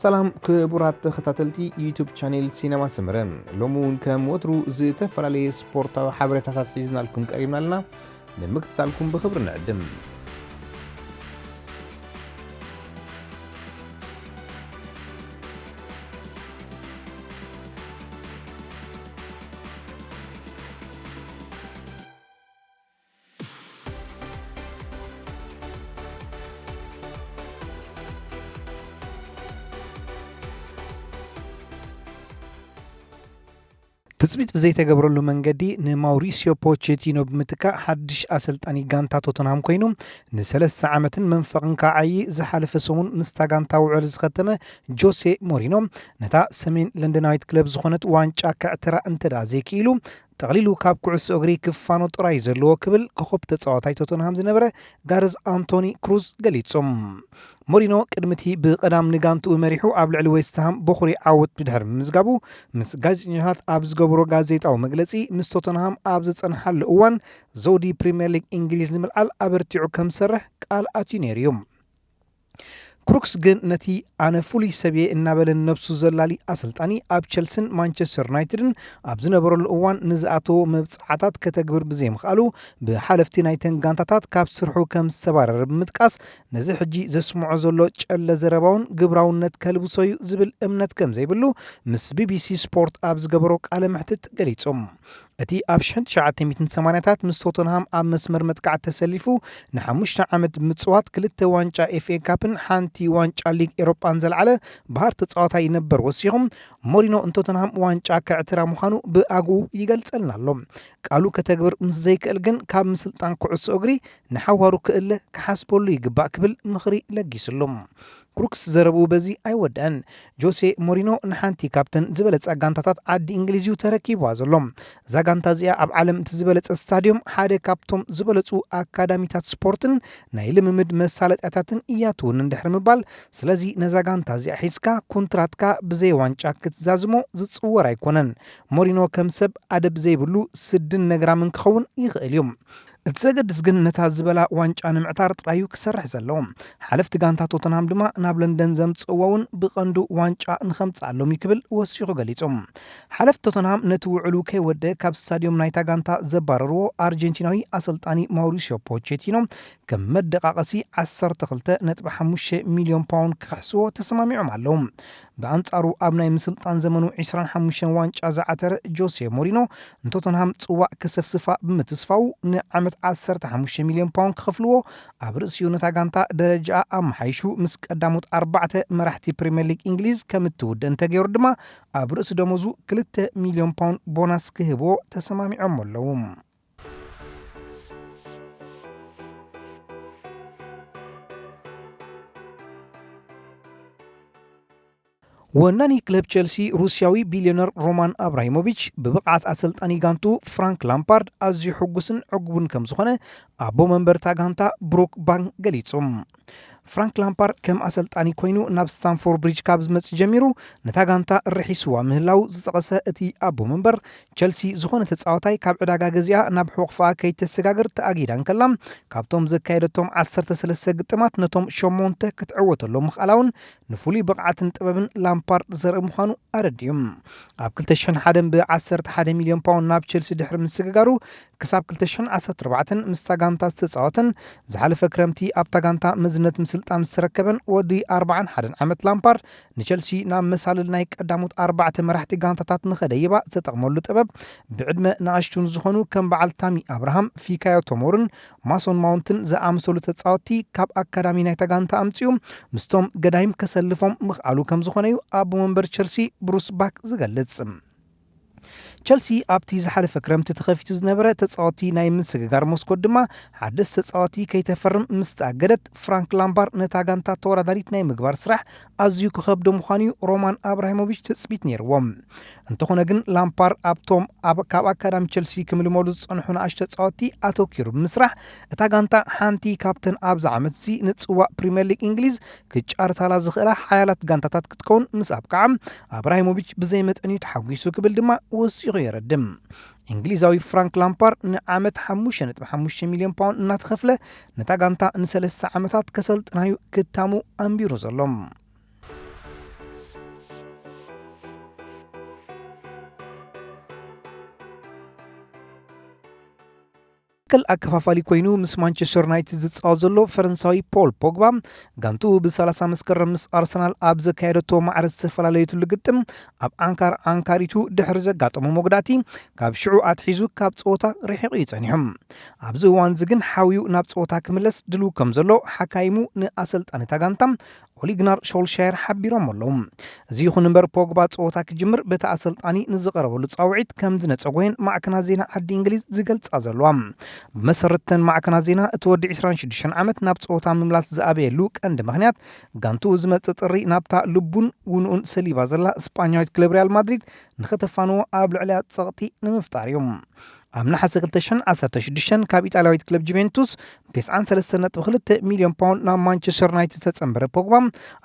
ሰላም ክቡራት ተኸታተልቲ ዩቱብ ቻኔል ሲነማ ሰመረ፣ ሎሚ እውን ከም ወትሩ ዝተፈላለየ ስፖርታዊ ሓበሬታታት ሒዝናልኩም ቀሪብና ኣለና። ንምክትታልኩም ብኽብሪ ንዕድም። ትጽቢት ብዘይተገብረሉ መንገዲ ንማውሪሲዮ ፖቼቲኖ ብምትካእ ሓድሽ ኣሰልጣኒ ጋንታ ቶተንሃም ኮይኑ ንሰለስተ ዓመትን መንፈቕን ክዓዪ ዝሓለፈ ሰሙን ምስታ ጋንታ ውዕል ዝኸተመ ጆሴ ሞሪኖ፣ ነታ ሰሜን ለንደናዊት ክለብ ዝኾነት ዋንጫ ከዕትራ እንተ ደኣ ዘይክኢሉ፣ ጠቕሊሉ ካብ ኩዕሶ እግሪ ክፋኖ ጥራይ ዘለዎ ክብል ኮኸብ ተጻዋታይ ቶተንሃም ዝነበረ ጋርዝ ኣንቶኒ ክሩዝ ገሊጹ። ሞሪኖ ቅድሚ እቲ ብቐዳም ንጋንትኡ መሪሑ ኣብ ልዕሊ ዌስትሃም በኹሪ ዓወት ብድሕሪ ምምዝጋቡ፣ ምስ ጋዜጠኛታት ኣብ ዝገብሮ ጋዜጣዊ መግለጺ፣ ምስ ቶተንሃም ኣብ ዝጸንሓሉ እዋን ዘውዲ ፕሪምየር ሊግ እንግሊዝ ንምልዓል ኣበርቲዑ ከም ዝሰርሕ ቃል ኣትዩ ነይሩ እዩ። ክሩክስ ግን ነቲ ኣነ ፍሉይ ሰብ እየ እናበለ ነብሱ ዘላሊ ኣሰልጣኒ ኣብ ቸልስን ማንቸስተር ዩናይትድን ኣብ ዝነበረሉ እዋን ንዝኣተዎ መብጽዓታት ከተግብር ብዘይምኽኣሉ ብሓለፍቲ ናይተን ጋንታታት ካብ ስርሑ ከም ዝተባረረ ብምጥቃስ፣ ነዚ ሕጂ ዘስምዖ ዘሎ ጨለ ዘረባውን ግብራውነት ከልብሶ እዩ ዝብል እምነት ከም ዘይብሉ ምስ ቢቢሲ ስፖርት ኣብ ዝገበሮ ቃለ መሕትት ገሊጹ። እቲ ኣብ ሽሕን ትሽዓተ ሚእትን ሰማንያታት ምስ ቶተንሃም ኣብ መስመር መጥቃዕቲ ተሰሊፉ ንሓሙሽተ ዓመት ብምጽዋት ክልተ ዋንጫ ኤፍኤ ካፕን ሓንቲ ዋንጫ ሊግ ኤሮጳን ዘልዓለ በሃር ተጻዋታይ ነበር ወሲኹ፣ ሞሪኖ ንቶተንሃም ዋንጫ ከዕትራ ምዃኑ ብኣግኡ ይገልጸልና ኣሎ። ቃሉ ከተግብር ምስ ዘይክእል ግን ካብ ምስልጣን ኩዕሶ እግሪ ንሓዋሩ ክእለ ክሓስበሉ ይግባእ ክብል ምኽሪ ለጊስሉ። ክሩክስ ዘረብኡ በዚ ኣይወደአን። ጆሴ ሞሪኖ ንሓንቲ ካብተን ዝበለጻ ጋንታታት ዓዲ እንግሊዝ እዩ ተረኪብዋ ዘሎ። እዛ ጋንታ እዚኣ ኣብ ዓለም እቲ ዝበለጸ ስታድዮም፣ ሓደ ካብቶም ዝበለጹ ኣካዳሚታት ስፖርትን ናይ ልምምድ መሳለጥያታትን እያ ትውንን ድሕሪ ምባል፣ ስለዚ ነዛ ጋንታ እዚኣ ሒዝካ ኮንትራትካ ብዘይ ዋንጫ ክትዛዝሞ ዝጽወር ኣይኮነን። ሞሪኖ ከም ሰብ ኣደብ ዘይብሉ ስድን ነግራምን ክኸውን ይኽእል እዩ። እቲ ዘገድስ ግን ነታ ዝበላ ዋንጫ ንምዕታር ጥራይ እዩ ክሰርሕ ዘለዎ። ሓለፍቲ ጋንታ ቶተንሃም ድማ ናብ ለንደን ዘምጽእዎ እውን ብቐንዱ ዋንጫ ንኸምጽኣሎም እዩ ክብል ወሲኹ ገሊጹ። ሓለፍቲ ቶተንሃም ነቲ ውዕሉ ከይወደ ካብ ስታድዮም ናይታ ጋንታ ዘባረርዎ ኣርጀንቲናዊ ኣሰልጣኒ ማውሪሲዮ ፖቼቲኖ ከም መደቓቐሲ ዓሰርተ ክልተ ነጥቢ ሓሙሽተ ሚልዮን ፓውንድ ክኽሕስዎ ተሰማሚዖም ኣለዉ። ብኣንጻሩ ኣብ ናይ ምስልጣን ዘመኑ ዕስራን ሓሙሽተን ዋንጫ ዝዓተረ ጆሴ ሞሪኖ ንቶተንሃም ጽዋእ ከሰፍስፋ ብምትስፋው ንዓመት ዓሰርተ ሓሙሽተ ሚልዮን ፓውንድ ክኸፍልዎ ኣብ ርእሲኡ ነታ ጋንታ ደረጃኣ ኣመሓይሹ ምስ ቀዳሞት ኣርባዕተ መራሕቲ ፕሪምየር ሊግ እንግሊዝ ከም እትውድእ እንተገይሩ ድማ ኣብ ርእሲ ደሞዙ ክልተ ሚልዮን ፓውንድ ቦናስ ክህብዎ ተሰማሚዖም ኣለዉ። ወናኒ ክለብ ቸልሲ ሩስያዊ ቢልዮነር ሮማን ኣብራሂሞቪች ብብቕዓት ኣሰልጣኒ ጋንቱ ፍራንክ ላምፓርድ ኣዝዩ ሕጉስን ዕጉብን ከም ዝኾነ ኣቦ መንበርታ ጋንታ ብሩክ ባንክ ገሊጹ። ፍራንክ ላምፓርድ ከም ኣሰልጣኒ ኮይኑ ናብ ስታንፎርድ ብሪጅ ካብ ዝመጽእ ጀሚሩ ነታ ጋንታ ርሒስዋ ምህላው ዝጠቐሰ እቲ ኣቦ መንበር፣ ቸልሲ ዝኾነ ተጻዋታይ ካብ ዕዳጋ ገዚኣ ናብ ሕቑፋ ከይተሰጋግር ተኣጊዳ እንከላ፣ ካብቶም ዘካየደቶም ዓሰርተ ሰለስተ ግጥማት ነቶም ሸሞንተ ክትዕወተሎም ምኽኣላ እውን ንፍሉይ ብቕዓትን ጥበብን ላምፓርድ ዘርኢ ምዃኑ ኣረዲኡ። ኣብ ክልተ ሽሕን ሓደን ብ ዓሰርተ ሓደ ሚልዮን ፓውንድ ናብ ቸልሲ ድሕሪ ምስግጋሩ፣ ክሳብ ክልተ ሽሕን ዓሰርተ ኣርባዕተን ምስታ ጋንታ ዝተጻወተን ዝሓለፈ ክረምቲ ኣብታ ጋንታ መዝነት ምስልጣን ዝተረከበን ወዲ ኣርባዓን ሓደን ዓመት ላምፓርድ፣ ንቸልሲ ናብ መሳልል ናይ ቀዳሞት ኣርባዕተ መራሕቲ ጋንታታት ንኸደይባ ዝተጠቕመሉ ጥበብ፣ ብዕድመ ንኣሽቱ ንዝኾኑ ከም በዓል ታሚ ኣብርሃም፣ ፊካዮ ቶሞርን ማሶን ማውንትን ዝኣመሰሉ ተጻወትቲ ካብ ኣካዳሚ ናይታ ጋንታ ኣምጺኡ ምስቶም ገዳይም ከሰልፎም ምኽኣሉ ከም ዝኾነ እዩ ኣቦ መንበር ቸልሲ ብሩስ ባክ ዝገልጽ። ቸልሲ ኣብቲ ዝሓለፈ ክረምቲ ተኸፊቱ ዝነበረ ተጻወቲ ናይ ምስግጋር መስኮት ድማ ሓደስ ተጻወቲ ከይተፈርም ምስ ተኣገደት፣ ፍራንክ ላምፓርድ ነታ ጋንታ ተወዳዳሪት ናይ ምግባር ስራሕ ኣዝዩ ክኸብዶ ምዃኑ እዩ ሮማን ኣብራሂሞቪች ትጽቢት ነይርዎ። እንተኾነ ግን ላምፓርድ ኣብቶም ኣብ፣ ካብ ኣካዳሚ ቸልሲ ክምልመሉ ዝጸንሑ ንኣሽቱ ተጻወቲ ኣተኪሩ ብምስራሕ፣ እታ ጋንታ ሓንቲ ካብተን ኣብዚ ዓመትዚ ንጽዋእ ፕሪምየር ሊግ እንግሊዝ ክጫርታላ ዝኽእላ ሓያላት ጋንታታት ክትከውን ምስ ኣብቅዓ፣ ኣብራሂሞቪች ብዘይ መጠን እዩ ተሓጒሱ ክብል ድማ ወሲኹ የረድም። እንግሊዛዊ ፍራንክ ላምፓርድ ንዓመት ሓሙሽተ ነጥቢ ሓሙሽተ ሚልዮን ፓውንድ እናተኸፍለ ነታ ጋንታ ንሰለስተ ዓመታት ከሰልጥናዩ ክታሙ ኣንቢሩ ዘሎ። እል ኣከፋፋሊ ኮይኑ ምስ ማንቸስተር ዩናይትድ ዝጻወት ዘሎ ፈረንሳዊ ፖል ፖግባ፣ ጋንቱ ብ30 መስከረም ምስ ኣርሰናል ኣብ ዘካየደቶ ማዕረ ዝተፈላለየትሉ ግጥም፣ ኣብ ዓንካር ዓንካሪቱ ድሕሪ ዘጋጠሞ መጉዳእቲ፣ ካብ ሽዑ ኣትሒዙ ካብ ጸወታ ርሒቑ እዩ ጸኒሑ። ኣብዚ እዋን እዚ ግን ሓውዩ ናብ ጸወታ ክምለስ ድልው ከም ዘሎ ሓካይሙ ንኣሰልጣኒታ ጋንታ ኦሊግናር ሾልሻየር ሓቢሮም ኣለዉ። እዚ ይኹን እምበር፣ ፖግባ ጸወታ ክጅምር በቲ ኣሰልጣኒ ንዝቐረበሉ ጻውዒት ከም ዝነጸጎየን ማዕከናት ዜና ዓዲ እንግሊዝ ዝገልጻ ዘለዋ። ብመሰረተን ማዕከናት ዜና፣ እቲ ወዲ 26 ዓመት ናብ ጸወታ ምምላስ ዝኣበየሉ ቀንዲ ምኽንያት፣ ጋንቱ ዝመጽእ ጥሪ ናብታ ልቡን ውንኡን ሰሊባ ዘላ ስጳኛዊት ክለብ ሪያል ማድሪድ ንኸተፋንዎ ኣብ ልዕሊያ ጸቕጢ ንምፍጣር እዩ። ኣብ ነሓሰ 2016 ካብ ኢጣልያዊት ክለብ ጁቬንቱስ ብ93.2 ሚልዮን ፓውንድ ናብ ማንቸስተር ዩናይትድ ዝተጸንበረ ፖግባ፣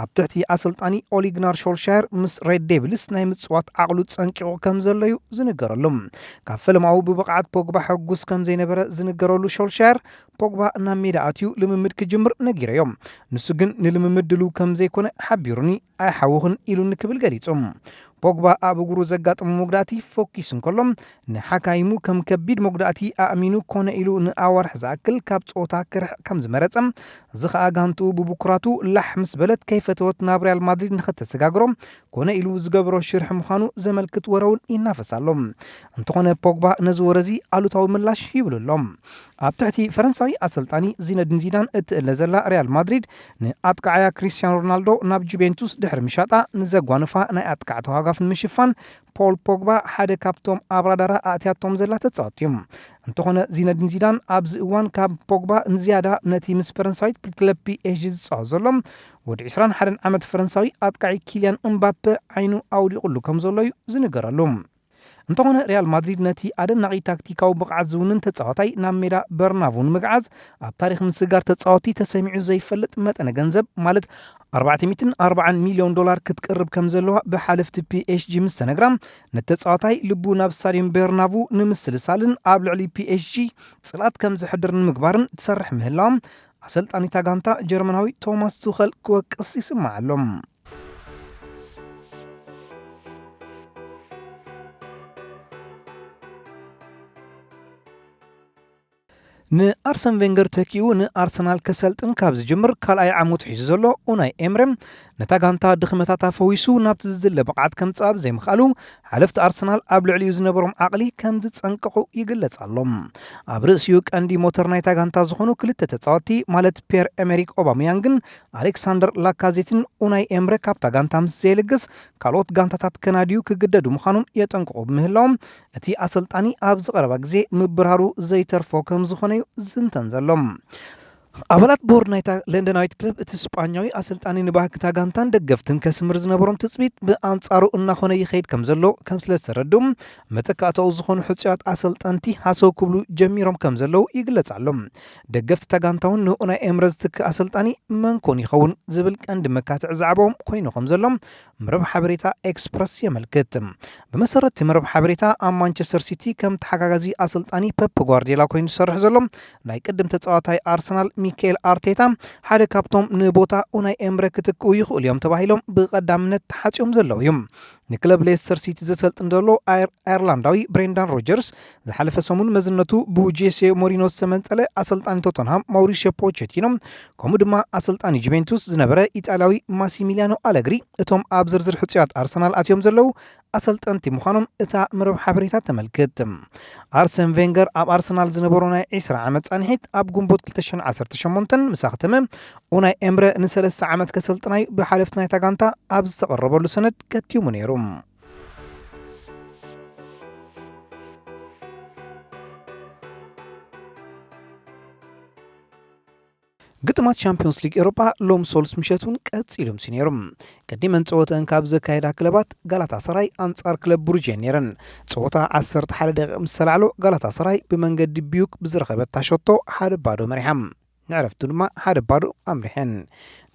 ኣብ ትሕቲ ኣሰልጣኒ ኦሊግናር ሾልሻየር ምስ ሬድ ዴቪልስ ናይ ምጽዋት ዓቕሉ ጸንቂቑ ከም ዘሎ እዩ ዝንገረሉ። ካብ ፈለማኡ ብብቕዓት ፖግባ ሕጉስ ከም ዘይነበረ ዝንገረሉ ሾልሻየር፣ ፖግባ ናብ ሜዳ ኣትዩ ልምምድ ክጅምር ነጊረዮ። ንሱ ግን ንልምምድ ድልው ከም ዘይኮነ ሓቢሩኒ፣ ኣይሓውኽን ኢሉኒ ክብል ገሊጹ። ፖግባ ኣብ እግሩ ዘጋጠሞ መጉዳእቲ ፈኪሱ እንከሎ፣ ንሓካይሙ ከም ከቢድ መጉዳእቲ ኣእሚኑ ኮነ ኢሉ ንኣዋርሕ ዝኣክል ካብ ጸወታ ክርሕቕ ከም ዝመረጸ፣ እዚ ኸኣ ጋንትኡ ብብኩራቱ ላሕ ምስ በለት ከይፈተወት ናብ ሪያል ማድሪድ ንኸተሰጋግሮ ኮነ ኢሉ ዝገበሮ ሽርሒ ምዃኑ ዘመልክት ወረ እውን ይናፈስ ኣሎ። እንተኾነ ፖግባ ነዚ ወረ እዚ ኣሉታዊ ምላሽ ይብሉ ኣሎ። ኣብ ትሕቲ ፈረንሳዊ ኣሰልጣኒ ዚነዲን ዚዳን እትእለ ዘላ ሪያል ማድሪድ ንኣጥቃዓያ ክሪስቲያኖ ሮናልዶ ናብ ጁቬንቱስ ድሕሪ ምሻጣ ንዘጓንፋ ናይ ኣጥቃዕ ተዋጋፍ ንምሽፋን ፖል ፖግባ ሓደ ካብቶም ኣብ ራዳራ ኣእትያቶም ዘላ ተጻወቲ እዩ። እንተኾነ ዚነዲን ዚዳን ኣብዚ እዋን ካብ ፖግባ ንዝያዳ ነቲ ምስ ፈረንሳዊት ክለብ ፒ ኤስ ጂ ዝጻወት ዘሎ ወዲ 21 ዓመት ፈረንሳዊ ኣጥቃዒ ኪልያን እምባፔ ዓይኑ ኣውዲቑሉ ከም ዘሎ እዩ ዝንገረሉ። እንተኾነ ሪያል ማድሪድ ነቲ ኣደናቒ ታክቲካዊ ብቕዓት ዝውንን ተጻዋታይ ናብ ሜዳ በርናቡ ንምግዓዝ ኣብ ታሪኽ ምስጋር ተጻወቲ ተሰሚዑ ዘይፈልጥ መጠነ ገንዘብ ማለት 440 ሚልዮን ዶላር ክትቅርብ ከም ዘለዋ ብሓለፍቲ ፒ ኤስ ጂ ምስ ተነግራ፣ ነቲ ተጻዋታይ ልቡ ናብ ስታድዮም በርናቡ ንምስልሳልን ኣብ ልዕሊ ፒ ኤስ ጂ ጽልኣት ከም ዝሕድር ንምግባርን ትሰርሕ ምህላዋ ኣሰልጣኒታ ጋንታ ጀርመናዊ ቶማስ ቱኸል ክወቅስ ይስማዕ ኣሎ። ንኣርሰን ቬንገር ተኪኡ ንኣርሰናል ከሰልጥን ካብ ዝጅምር ካልኣይ ዓመቱ ሒዙ ዘሎ ኡናይ ኤምረ፣ ነታ ጋንታ ድኽመታታ ፈዊሱ ናብቲ ዝድለ ብቕዓት ከምጽኣ ብዘይምኽኣሉ፣ ሓለፍቲ ኣርሰናል ኣብ ልዕሊኡ ዝነበሮም ዓቕሊ ከም ዝጸንቀቑ ይግለጽ ኣሎ። ኣብ ርእሲኡ ቀንዲ ሞተር ናይታ ጋንታ ዝኾኑ ክልተ ተጻወትቲ፣ ማለት ፒየር ኤሜሪክ ኦባምያንግን ኣሌክሳንደር ላካዜትን፣ ኡናይ ኤምረ ካብታ ጋንታ ምስ ዘይልግስ ካልኦት ጋንታታት ከናድዩ ክግደዱ ምዃኖም የጠንቅቑ ብምህላዎም፣ እቲ ኣሰልጣኒ ኣብዚ ቀረባ ግዜ ምብርሃሩ ዘይተርፎ ከም ዝኾነ እዩ ዝንተን ዘሎ። ኣባላት ቦርድ ናይታ ለንደናዊት ክለብ፣ እቲ ስጳኛዊ ኣሰልጣኒ ንባህግታ ጋንታን ደገፍትን ከስምር ዝነበሮም ትጽቢት ብኣንጻሩ እናኾነ ይኸይድ ከም ዘሎ ከም ስለ ዝተረድኡ፣ መተካእታኡ ዝኾኑ ሕጹያት ኣሰልጠንቲ ሃሰው ክብሉ ጀሚሮም ከም ዘለዉ ይግለጽ ኣሎ። ደገፍቲ እታ ጋንታ እውን ንኡናይ ኤምረ ዝትክእ ኣሰልጣኒ መን ኮን ይኸውን ዝብል ቀንዲ መካትዒ ዛዕባኦም ኮይኑ ከም ዘሎ መረብ ሓበሬታ ኤክስፕረስ የመልክት። ብመሰረት እቲ መረብ ሓበሬታ፣ ኣብ ማንቸስተር ሲቲ ከም ተሓጋጋዚ ኣሰልጣኒ ፐፕ ጓርዲዮላ ኮይኑ ዝሰርሕ ዘሎ ናይ ቅድም ተጻዋታይ ኣርሰናል ሚካኤል ኣርቴታ ሓደ ካብቶም ንቦታ ኡናይ ኤምረ ክትክኡ ይኽእሉ እዮም ተባሂሎም ብቐዳምነት ተሓጽዮም ዘለዉ እዮም። ንክለብ ሌስተር ሲቲ ዘሰልጥን ዘሎ ኣየር-፣ ኣየርላንዳዊ ብሬንዳን ሮጀርስ ዝሓለፈ ሰሙን መዝነቱ ብጄሴ ሞሪኖ ዝተመንጠለ ኣሰልጣኒ ቶተንሃም ማውሪሲዮ ፖቼቲኖ፣ ከምኡ ድማ ኣሰልጣኒ ጁቬንቱስ ዝነበረ ኢጣልያዊ ማሲሚሊያኖ ኣለግሪ እቶም ኣብ ዝርዝር ሕጹያት ኣርሰናል ኣትዮም ዘለዉ ኣሰልጠንቲ ምዃኖም እታ መረብ ሓበሬታ ተመልክት። ኣርሰን ቬንገር ኣብ ኣርሰናል ዝነበሮ ናይ 20 ዓመት ጻንሒት ኣብ ግንቦት 2018 ምስ ኣኽተመ፣ ኡናይ ኤምረ ንሰለስተ ዓመት ከሰልጥናዩ ብሓለፍቲ ናይታ ጋንታ ኣብ ዝተቐረበሉ ሰነድ ከቲሙ ነይሩ። ግጥማት ቻምፒዮንስ ሊግ ኤውሮጳ ሎም ሶልስ ምሸት እውን ቀጺሎም ሲ ነይሮም። ቀዲመን ጸወተን ካብ ዘካየዳ ክለባት ጋላታ ሰራይ ኣንጻር ክለብ ብሩጅ እየን ነይረን። ጸወታ 11 ደቂቕ ምስ ተላዕሎ፣ ጋላታ ሰራይ ብመንገዲ ቢዩክ ብዝረኸበታ ሸቶ 1-0 መሪሓ። ንዕረፍቱ ድማ 1-0 ኣምሪሐን።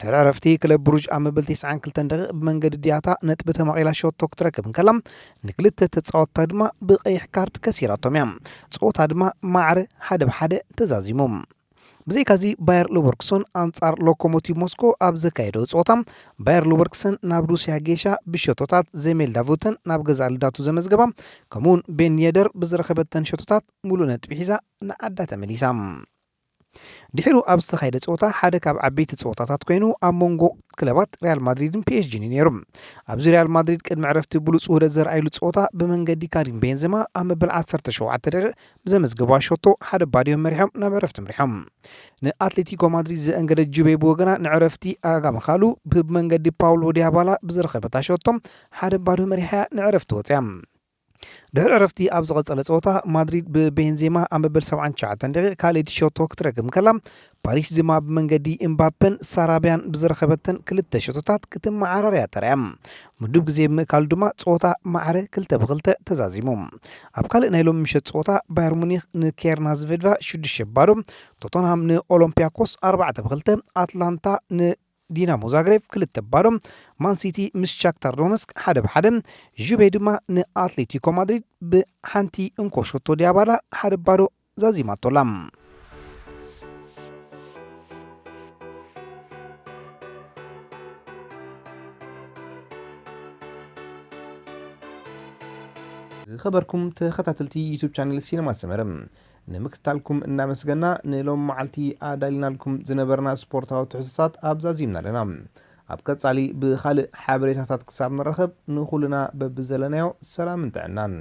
ድሕሪ ዕረፍቲ፣ ክለብ ብሩጅ ኣብ መበል 92 ደቂቕ ብመንገዲ ዲያታ ነጥቢ ተማቒላ ሸቶ ክትረክብ እንከላ፣ ንክልተ ተጻወትታ ድማ ብቐይሕ ካርድ ከሲራቶም እያ። ጸወታ ድማ ማዕረ ሓደ ብ ሓደ ተዛዚሙ። ብዘይካዚ ባየር ሎቨርኩሰን ኣንጻር ሎኮሞቲቭ ሞስኮ ኣብ ዘካየዶ ጸወታ፣ ባየር ሎቨርኩሰን ናብ ሩስያ ጌሻ ብሸቶታት፣ ዘሜል ዳቮተን ናብ ገዛ ልዳቱ ዘመዝገባ፣ ከምኡውን ቤን የደር ብዝረኸበተን ሸቶታት ሙሉእ ነጥቢ ሒዛ ንዓዳ ተመሊሳ። ድሕሩ ኣብ ዝተኻየደ ጸወታ ሓደ ካብ ዓበይቲ ጸወታታት ኮይኑ ኣብ መንጎ ክለባት ሪያል ማድሪድን ፒኤስጂን እዩ ነይሩ። ኣብዚ ሪያል ማድሪድ ቅድሚ ዕረፍቲ ብሉጽ ውህደት ዘርኣይሉ ጸወታ ብመንገዲ ካሪም ቤንዜማ ኣብ መበል ዓሰርተ ሸውዓተ ደቂቕ ብዘመዝገባ ሸቶ ሓደ ባዶ እዮም መሪሖም ናብ ዕረፍቲ ምሪሖም። ንኣትሌቲኮ ማድሪድ ዘእንገደት ጁቤ ብወገና ንዕረፍቲ ኣጋምኻሉ ብመንገዲ ፓውሎ ዲያባላ ብዝረኸበታ ሸቶ ሓደ ባዶ መሪሓያ ንዕረፍቲ ወፅያ። ድሕሪ ዕረፍቲ ኣብ ዝቐጸለ ጸወታ ማድሪድ ብቤንዜማ ኣብ መበል ሰብዓን ትሽዓተን ደቂቕ ካልኣይቲ ሸቶ ክትረክብ እንከላ፣ ፓሪስ ድማ ብመንገዲ እምባፐን ሳራቢያን ብዝረኸበተን ክልተ ሸቶታት ክትመዓራርያ ጠርያ። ምዱብ ግዜ ብምእካሉ ድማ ጸወታ ማዕረ ክልተ ብክልተ ተዛዚሙ። ኣብ ካልእ ናይ ሎሚ ምሸት ጸወታ ባየር ሙኒክ ንኬርና ዝቨድቫ ሽዱሽተ ባዶ፣ ቶተንሃም ንኦሎምፒያኮስ ኣርባዕተ ብክልተ፣ ኣትላንታ ን ዲናሞ ዛግሬብ ክልተ ባዶ፣ ማንሲቲ ምስ ሻክታር ዶነስክ ሓደ ብሓደ፣ ጁቤ ድማ ንኣትሌቲኮ ማድሪድ ብሓንቲ እንኮ ሸቶ ዲያባላ ሓደ ባዶ ዛዚማቶላ። ዝኸበርኩም ተኸታተልቲ ዩቱብ ቻነል ሲነማ ሰመረ፣ ንምክትታልኩም እናመስገና፣ ንሎም መዓልቲ ኣዳሊናልኩም ዝነበርና ስፖርታዊ ትሕዝቶታት ኣብዛዚምና ኣለና። ኣብ ቀጻሊ ብኻልእ ሓበሬታታት ክሳብ ንራኸብ፣ ንኹልና በብዘለናዮ ሰላምን ጥዕናን።